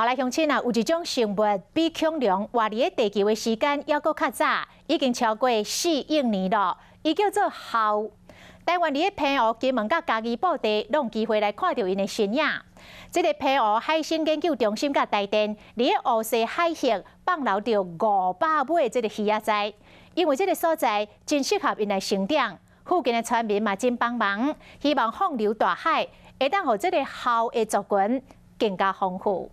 好來，鄉親啊，有一種生物比恐龍活佇咧地球的時間猶閣較早，已經超過4億年咯。伊叫做鱟。台灣佇咧澎湖、金門佮嘉義埔地，攏有機會來看著𪜶的身影。這个澎湖海生研究中心佮台電，佇咧烏溪海域放流著500尾這个魚仔仔，因為這个所在真適合𪜶來成長。附近的村民嘛真幫忙，希望放流大海，會當予這个鱟的族群更加豐富。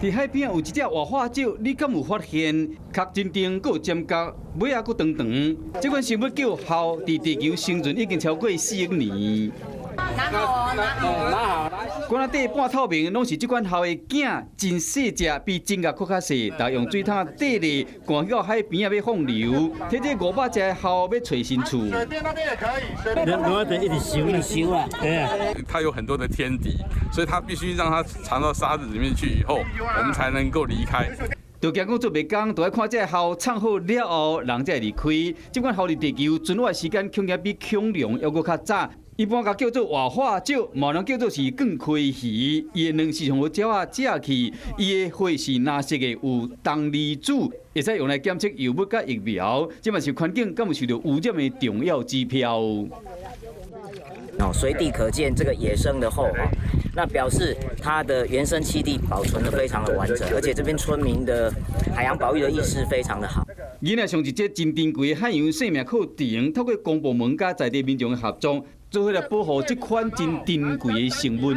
佇海邊有一隻活化石，你敢有發現？殼真長，閣有尖角，尾仔閣長長。這款生物叫鱟，佇地球生存已經超過4億年。拿好，拿好，拿好。罐仔底半透明，攏是這款鱟的囝，真細隻，比指甲閣較細。但用水桶綴咧，趕到海邊仔欲放流，提這500隻鱟欲揣新厝。水邊那邊也可以，水邊那邊一直收，一直收啊，對啊。它有很多的天敵，所以它必須讓它藏到沙子裡面去以後，我們才能夠離開。就驚講做袂工，就愛看這个鱟藏好了後，人才會離開。這款鱟佇地球存活時間，恐驚比恐龍猶閣較早。一般共叫做活化石，嘛能叫做是卷開魚。伊的卵是予鳥仔食去，伊的血是藍色的，有銅離子，會使用來檢測藥物佮疫苗。這嘛是環境敢有受著污染的重要指標。哦，隨地可見這個野生的鱟哈，那表示它的原生棲地保存得非常的完整，而且這邊村民的海洋保育的意識非常的好。囡仔上一節真珍貴的海洋生命課程，透過公部門佮在地民眾的合作，做伙來保護這款真珍貴的生物。